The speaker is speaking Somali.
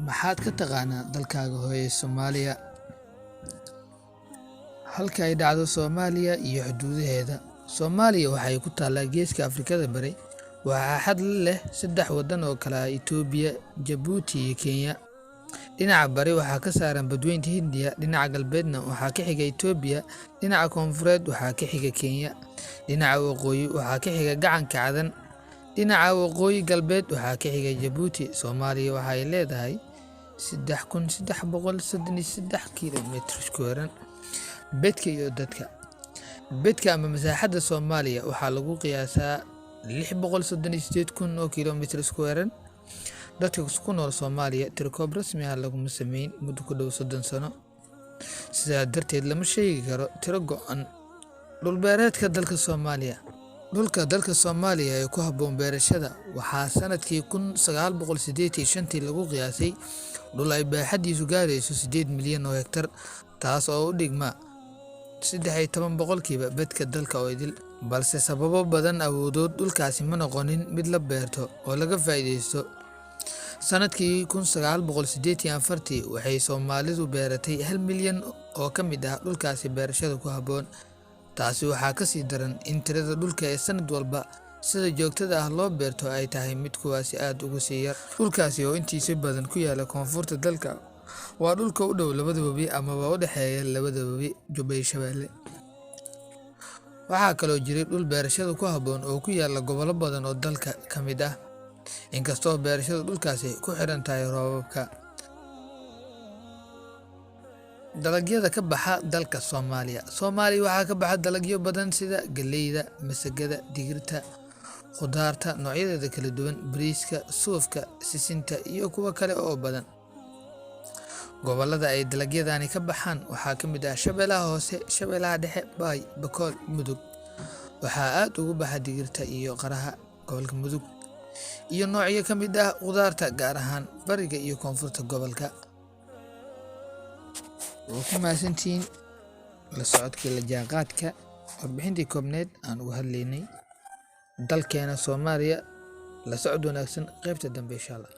Maxaad ka taqaanaa dalkaaga hooyo Soomaaliya? Halka ay dhacdo Soomaaliya iyo xuduudaheeda. Soomaaliya waxay ku taallaa geeska Afrikada Bari. Waxaa xad la leh saddex waddan oo kala ah Itoobiya, Jabuuti iyo Kenya. Dhinaca bari waxaa ka saaran Badweynta Hindiya, dhinaca galbeedna waxaa ka xiga Itoobiya, dhinaca koonfureed waxaa ka xiga Kenya, dhinaca waqooyi waxaa ka xiga Gacanka Cadan, dhinaca waqooyi galbeed waxaa ka xiga Jabuuti. Soomaaliya waxa ay leedahay 3333 kiiloomitir iskuweeran. Bedka iyo dadka. Bedka ama masaaxadda Soomaaliya waxaa lagu qiyaasaa 638,000 oo kiiloomitir iskuweeran. Dadka ku nool Soomaaliya tirokoob rasmi ah laguma sameyn muddo ku dhow 30 sano. Sidaa darteed lama sheegi karo tiro go'an. Dhul beereedka dalka Soomaaliya. Dhulka dalka Soomaaliya ee ku habboon beerashada waxaa sanadkii 1985 lagu qiyaasay dhul ay baaxaddiisu gaarayso 8 milyan oo hektar, taas oo u dhigma 13% bedka dalka oo idil. Balse sababo badan awoodood dhulkaasi ma noqonin mid la beerto oo laga faa'iidaysto. Sanadkii 1984 waxay Soomaalidu beeratay 1 milyan oo ka mid ah dhulkaasi beerashada ku habboon. Taasi waxaa ka sii daran in tirada dhulka ee sanad walba sida joogtada ah loo beerto ay tahay mid kuwaasi aad uga sii yar. Dhulkaasi oo intiisa badan ku yaalla koonfurta dalka waa dhulka u dhow labada webi amaba u dhexeeya labada webi Jubba iyo Shabeelle. Waxaa kaloo jiray dhul beerashada ku habboon oo ku yaalla gobollo badan oo dalka ka mid ah, inkastoo beerashada dhulkaasi ku xidhan tahay roobabka. Dalagyada ka baxa dalka Soomaaliya. Soomaaliya waxaa ka baxa dalagyo badan sida galleyda, masagada, digirta, khudaarta noocyadeeda kala duwan, bariiska, suufka, sisinta iyo kuwo kale oo badan. Gobollada ay dalagyadani ka baxaan waxaa ka mid ah Shabeellaha Hoose, Shabeellaha Dhexe, Baay, Bakool, Mudug. Waxaa aad ugu baxa digirta iyo qaraha gobolka Mudug iyo noocyo ka mid ah khudaarta gaar ahaan bariga iyo koonfurta gobolka. Waa ku mahadsantihiin la socodka iyo la jaanqaadka warbixintii koobneed aan uga hadlaynay dalkeena Soomaaliya. La socod wanaagsan qaybta dambe, insha Allah.